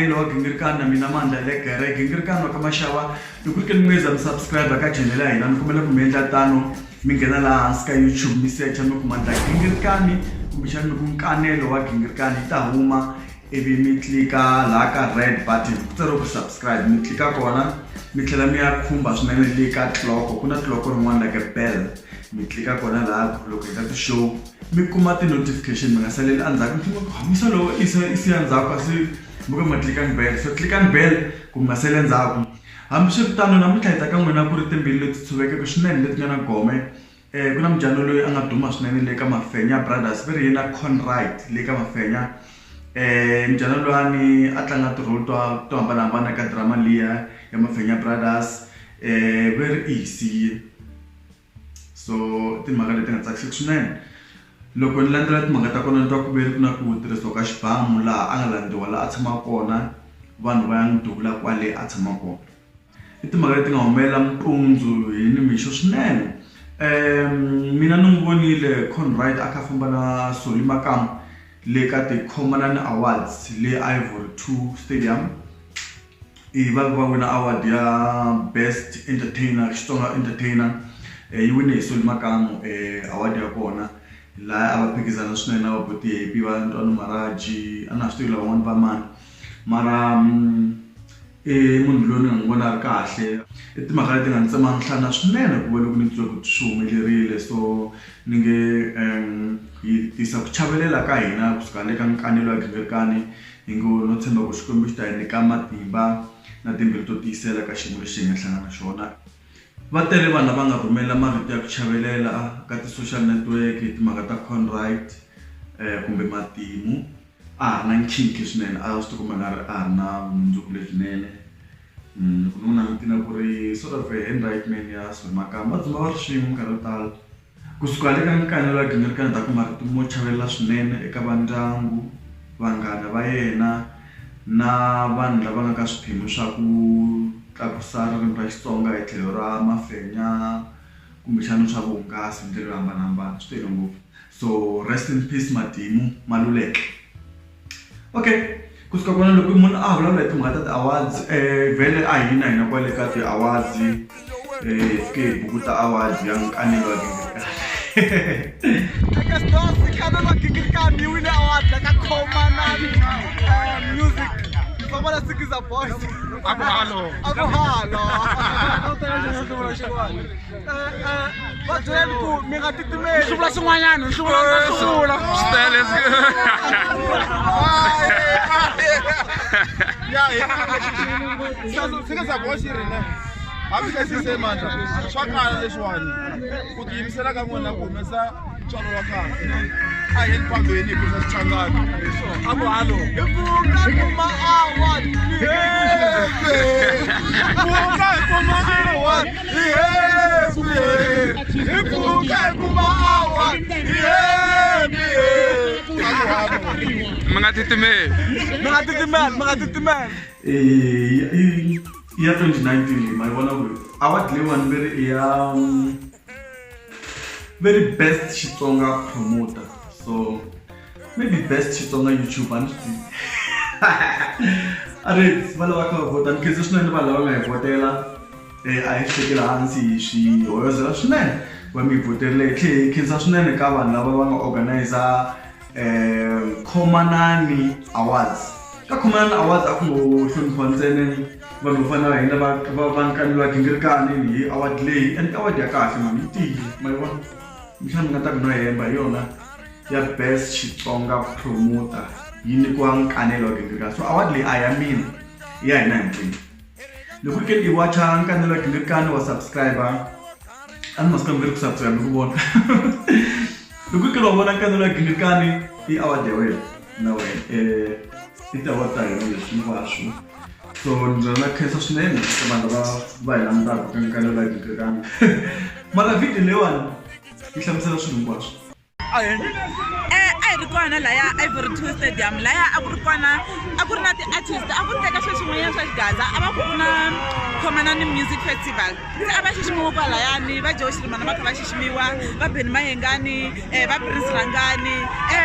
Nkanelo wa Gingirikani na mina Mandla Legere Gingirikani wa ka Maxava. Loko ku ri ke ni mi nge za mi subscribe ka channel ya hina ni kombela ku mi endla tano mi nghena laha hansi ka YouTube mi secha mi ku Mandla Gingirikani kumbexana mi ku Nkanelo wa Gingirikani yi ta huma ivi mi tlika laha ka red button ku tsariwe ku subscribe mi tlika kona mi tlhela mi ya khumba swinene le ka tloko ku na tloko rin'wana like a bell mi tlika kona laha ku loko hi ta ti-show mi kuma ti-notification mi nga saleli endzhaku mi tlhela ku hamisa lowo i se i siya ndzhaku kasi mi ka mi nga tlikangi bell so tlikani bell ku mi nga sali endzhaku hambiswiritano namuntlha hi ta ka n'wina ku ri timbilu leti tshovekeke swinene leti nga na gome um ku na mujano loyi a nga duma swinene le ka Mafenya Brothers va ri yena Conright le ka Mafenya um mujano luwani a tlanga ti-role to to hambanahambana ka drama liya ya Mafenya Brothers um va ri i hi siye. So timhaka leti nga tsakisiki swinene. Loko ni landzela timhaka ta kona ni twa ku ve ri ku na ku tirhisiwa ka xibamu laha a nga landziwa laha a tshamaka kona, vanhu va ya n'wi duvula kwale a tshamaka kona. I timhaka leti nga humelela mpundzu hi nimixo swinene. Mina ni n'wi vonile Conright a kha a famba na Solly Makamu le ka ti-Khomanani Awards le Ivory 2 Stadium. I va va wina award ya best entertainer Xitsonga entertainer yi wine hi Solly Makamu award ya kona laha a va phikizana swinene na va Boti Happy va Ntwano Maraji a na ha swi tivi lavan'wana va mani mara i munhu loyi ni nga n'wi vona a ri kahle i timhaka leti nga ni tsema nhlana swinene ku va loko ni twa ku swi humelerile so ni nge hi tisa ku chavelela ka hina kusuka le ka Nkanelo wa Gingirikani. Hi ngo no tshemba ku Xikwembu xi ta hi nyika matimba na timbilu to tiyisela ka xiyimo lexi hi nga hlangana na xona. Va tele vanhu lava nga rhumela marito ya ku chavelela ka ti-social network hi timhaka ta Conright kumbe matimu. A ha ri na nkhinkhi swinene, a swi tikomba nga ri a ha ri na vumundzuku lebyinene. Loko ni n'wi langutile a ku ri sort of a hand right man ya Solly Makamu, va dzumba va ri swin'we minkarhi yo tala. Ku suka le ka nkanelo wa Gingirikani ta ku marito mo chavelela swinene eka va ndyangu, vanghana va yena na vanhu lava nga ka swiphemu swa ku tlakusa ririmi ra Xitsonga hi tlhelo ra mafenya kumbexana swa vuhungasi hi ndlela yo hambanahambana swi tele ngopfu. So rest in peace Matimu Maluleke. Okay kusuka kona loko munhu a vulavula hi timhaka ta ti-awards vhele a hi na hina kwale ka ti-awards hi fike hi bukuta award ya Nkanelo wa Gingirikani. Eka Stars Nkanelo wa Gingirikani yi wine award la ka Khomanani Music famba na Sikiza Boys. A ku halo. A ku halo. Va byeleni ku mi nga titimeli. Swi vula swin'wanyana, swi vula swi vula. Swi tele. Ya hi Sikiza Boys yi ri ne. Hambi leswi se mandla swa kala leswiwani ku tiyimisela ka n'wina ku humesa ntswalo wa kahle a hi yeni phambeni hi kurisa xichangani a ku halo hi pfuka kuma award pfuka hi kuma award hi hi pfuka hi kuma award mi nga titimeli mi nga titimeli mi nga titimeli I ya 2019 leyi ma yi vona ku award leyiwani ve ri i ya ve ri best Xitsonga promoter so maybe best Xitsonga YouTuber a ni swi tivi a ri va lava kha va vhota ni khensa swinene vanhu lava nga hi vhotela a hi swi tekela hansi hi swi hoyozela swinene va mi vhoterile hi tlhe hi khensa swinene ka vanhu lava va nga organizer Khomanani Awards ka Khomanani Awards a ku ngo hloniphiwa ntsena vanhu vo fana na hina va va va Nkanelo wa Gingirikani hi award leyi and award ya kahle mani yi tiyile ma yi vona kumbexana ni nga ta ku no hemba hi yona ya best Xitsonga promoter yi nyikiwa Nkanelo wa Gingirikani so award leyi a ya mina i ya hina hinkwenu loko ri ke i wacha Nkanelo wa Gingirikani wa subscriber a ni masiku mi ri ku subscribe ku vona loko ri ke wa vona Nkanelo wa Gingirikani i award ya wena na wena i ti-award ta hina leswi hinkwaswo so ni rhandza ku khensa swinene ka vanhu lava va hi langutaka ka Nkanelo wa Gingirikani mara video leyiwani yi hlamusela swilo hinkwaswo. A A hi ri kona laya Ivory 2 Stadium, laya a ku ri kona a ku ri na ti-artist, a ku teka swilo swin'wanyana swa xigaza, a va ku ku na Khomanani Music Festival. Se a va xiximiwa kwalayani, va Joe Shirimana va kha va xiximiwa, va Benny Mayengani, va Prince Rangani,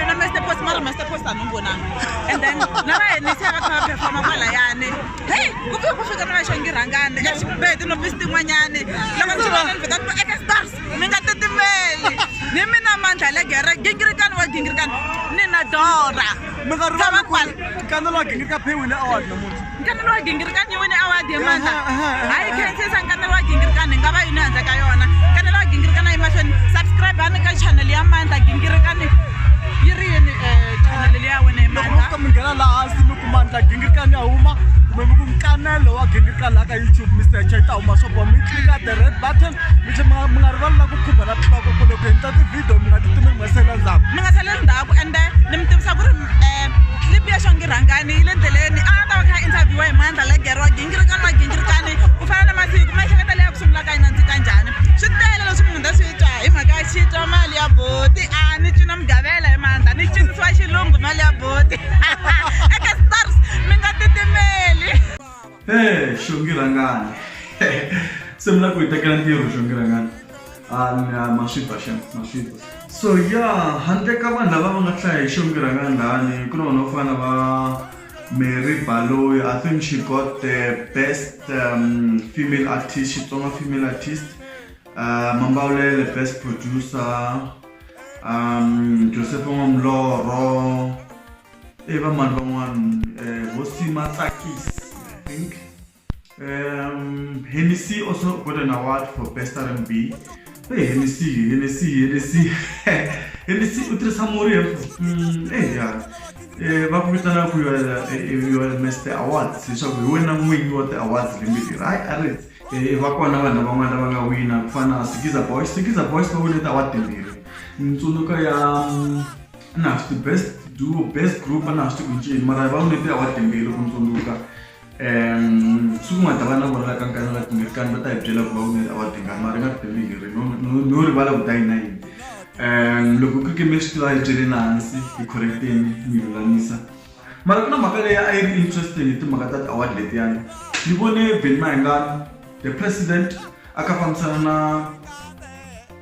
na Mr Post, mara Mr Post a ni n'wi vonanga. And then na va Hennessy a va kha va performa kwalayani. Hey, ku fike ku fika na va Xongi Rhangani, exibedi no pisi tin'wanyani. Loko ni swi vona ni vheta ni ku eka stars mi nga titimeli. Ni mina Mandla Legere, gingirikani wa gingirikani, ni na Dora. Mi nga Tshama rivali ku kwala. Nkanelo wa Gingirika pay wine award namuntlha. Nkanelo wa Gingirikani yi wine award hi Mandla. Aha. Hayi khensisa Nkanelo wa Gingirikani, hi nga va yini handle ka yona. Nkanelo wa Gingirikani a yi mahlweni. Subscribe ni ka channel ya Mandla Gingirikani. Yi ri yini channel leyi ya wena hi Loko mo Mandla? fika mi nghena laha hansi mi kuma Mandla Gingirikani ya huma, kumbe mi ku Nkanelo wa Gingirikani laha ka YouTube mi search yi ta huma swo boha, mi tlika the red button, mi tlhela mi nga rivali na ku khumba na tliloko ku loko hi endla ti-video mi nga ti timeli, mi nga saleli ndzhaku. Mi nga saleli ndzhaku. Ende ni mi tivisa ku ri clip ya Xongi Rhangani yi le ndleleni, a nga ta va kha a interview-iwa hi Mandla Legere wa Gingirikani wa Gingirikani. Ku fana na masiku mi ehleketa leya ku sungula ka yi nandzika njhani. Swi tele leswi munhu ta swi twa hi mhaka ya xitwa mali ya boti. A ni cina mugavela hi Mandla, ni cinisiwa xilungu mali ya boti. Eka stars mi nga titimeli. Hey, Xongi Rhangani. Se mi lava ku hi tekela ntirho Xongi Rhangani. A ma swi ba xem, ma swi ba. So yeah, handle ka vanhu lava va nga hlaya hi Xongi Rhangani lahani, ku na vanhu vo fana na va Mary Baloyi. I think she got the best female artist, Xitsonga female artist. Mambawulele best producer, Joseph N'wamlorho, i va mani van'wana, Hosi Matsakis, I think. Hennessy also got an award for best R&B. Hey, Hennessy, Hennessy, Hennessy. Hennessy u tirhisa murhi hey, yeah. Va ku vitana ku you are Mr Awards, leswaku hi wena n'winyi wa ti-awards lembe leri. Hayi, a ri va kona vanhu lavan'wana lava nga wina ku fana na Sikiza Boys. Sikiza Boys va wine ti-award timbirhi. Ni tsundzuka ya na swi best duo, best group, a na swi tivi ku ncini, mara va wine ti-award timbirhi ku ni tsundzuka. Siku nga ta va na vona la ka Nkanelo wa Gingirikani va ta hi byela ku va wine award tingani, mara i nga ri timbirhi, no rivala ku ta yini na yini. Loko ku ri ke mi swi tiva hi byeleni hansi, hi correct-eni, mi lulamisa. Mara ku na mhaka leyi a yi ri interesting hi timhaka ta ti-award letiyani. Ni vone Benny Mayengani, the president, a kha fambisana na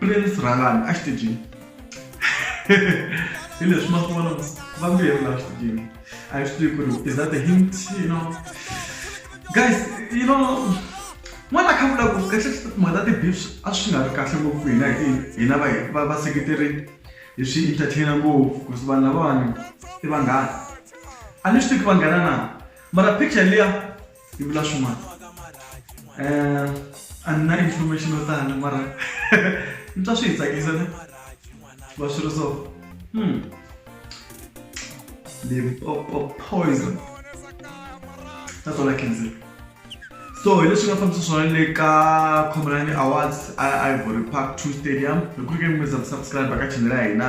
Prince Rhangani a xitejini. Hi leswi ma swi vona vambirhi laha xitejini. A hi swi tivi ku ri is that a hint, you know? Guys, you know, n'wana kha vula ku kahle timhaka ta ti-beefs a swi nga ri kahle ngopfu hina hina va vaseketeri hi swi entertain-a ngopfu, because vanhu lavawani i vanghana. A ni swi tivi ku vanghana na, mara picture liya yi vula swin'wana. A ni na information yo tala, mara ni twa swi hi tsakisa ne va swi ri so. Limpopo poison. That's all I can say. So hi leswi nga fambisa swona le ka Khomanani Awards a Ivory Park 2 Stadium. Loko ku ri ke mi za subscribe ka channel ya hina,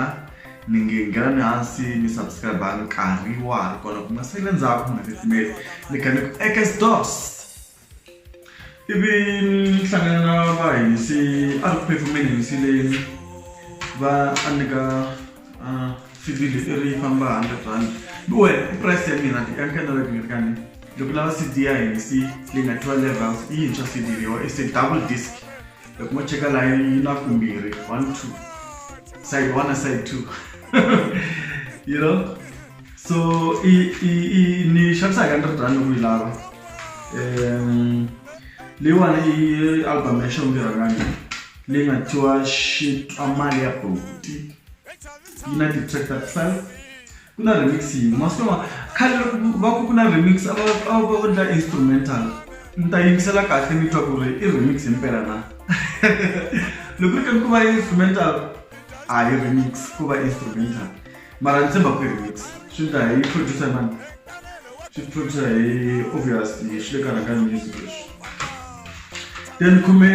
ni nge nghena ni hansi mi subscribe nkarhi wa ha ri kona, ku nga sele ndzhaku mi nga titimeli. Ni kha ni ku Ekes Dogs. Ivi ni hlangana na va Hennessy, a ri ku performeni Hennessy leyi va a nyika CD leyi i ri yi famba 100 rand. We i price ya mina ya Nkanelo wa Gingirikani. Loko lava CD ya Hennessy leyi nga 12 levels, i yintshwa CD leyiwa, it's a double disc. Loko mo cheka laha yi na kumbirhi, 1 2, side 1 na side 2. You know? So i i i ni xavisa hi 100 rand loko yi lava. Leyiwani i album ya Xongi Rhangani leyi nga thyiwa Xitwa Mali ya Boti. Yi na ti-track ta 12. Ku na remix yin'we. Masiku lama khale loko va ku ku na remix a va va endla instrumental. Ni ta yingisela kahle ni twa ku ri i remix himpela na. Loko ri ke ku va instrumental, a hi remix, ku va instrumental. Mara ni tshemba ku i remix. Swi ta hi producer mani? Swi producer hi obviously swi le ka Rhangani Music leswi. Then khume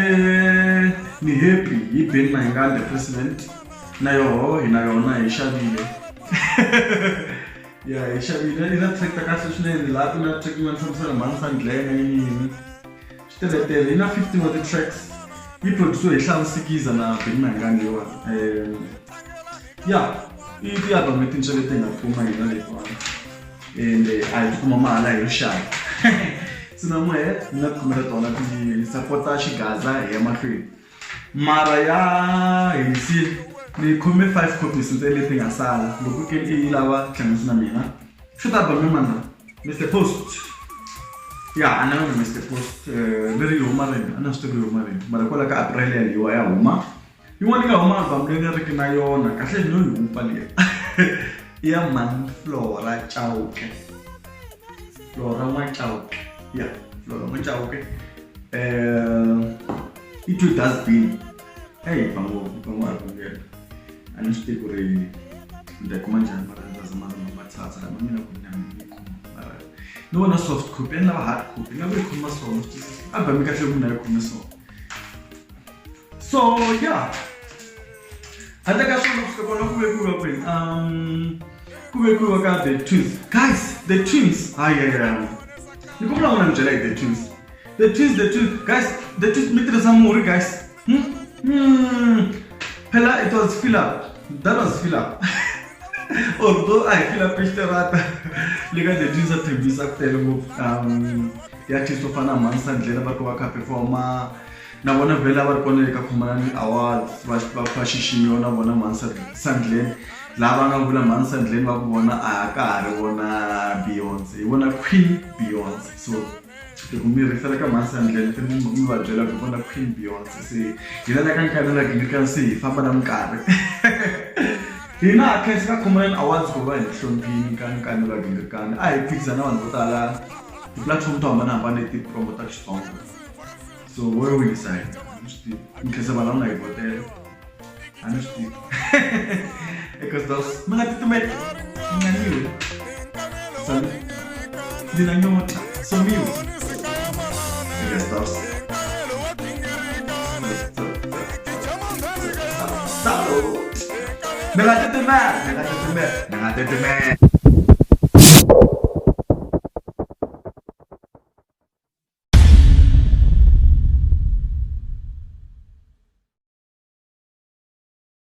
ni happy hi Benny Mayengani the president, na yoho hi na yona hi xavile. Ya hi xavile, i na track ta kahle swinene laha ku na track yin'wana fambisana mhani Sandlene yini. Swi teletele, yi na 15 wa ti-tracks. Yi produce hi Hlavu Sikiza na Benny Mayengani leyiwani. Ya. I ti-album letintshwa leti hi nga kuma hina letiwani ende a hi ti kuma mahala hi yo xava se na n'wehe ni nga tikumela tona ti sapota xigaza hi ya mahlweni mara ya hisile ni khome 5 copies ntsena leti nga sala loko ke i yi lava hlanganisi na mina swi ta ba mi mana Mr Post ya a na Mr Post leri yi huma rini a na swi tivi yi huma rini mara kwala ka April yaliwa ya huma Yin'wana yi nga huma album leyi ni riki na yona kahle no yi hupa liya i ya mhani Flora Chauke Flora N'wa-Chauke ya Flora N'wa-Chauke i two dustbin eyi ba ngopfu ba ngopfu album yena a ni swi tivi ku ri ni ta yi kuma njhani mara ni ta zamazama matsatsa lama mina ku ni yi kuma mara ni vona soft copy a ni lava hard copy ni lava yi khoma swona album yi kahle munhu a yi khome swona. So yeah, handle ka swona kusuka kona ku vekiwa kwini ku vekiwa ka the twins guys the twins hayi hayi hayi ni kombela n'wina ni byela hi the twins the twins the twins guys the twins mi tirhisa murhi guys hmm? Hmm. phela it was fill up that was fill up although a hi fill up xitirata le ka the twins a thembisa ku tele ngopfu ya artist to fana na mhani sandlela va ri va kha performa Na vona vhele a va ri kona le ka Khomanani Awards va va va xiximiwa na vona mhani Sandlin laha va nga vula mhani Sandlin va ku vona a ka ha ri vona Beyonce hi vona Queen Beyonce so loko mi refer ka mhani Sandlin mi mi va byela ku hi vona Queen Beyonce se hina la ka Nkanelo Gingirikani se hi famba na minkarhi hina ha khensa ka Khomanani Awards ku va hi hloniphini ka Nkanelo Gingirikani a hi phikizana na vanhu vo tala ti-platform to hambanahambana leti promotaka Xitsonga. So wo yi winisa hina a ni swi tivi ni khensa vanhu lava nga hi vhotela a ni swi tivi because mi nga titimeli mi nga niwi sami ni na nyota somiwe eka stars. Mi nga titimeli, mi nga titimeli, mi nga titimeli.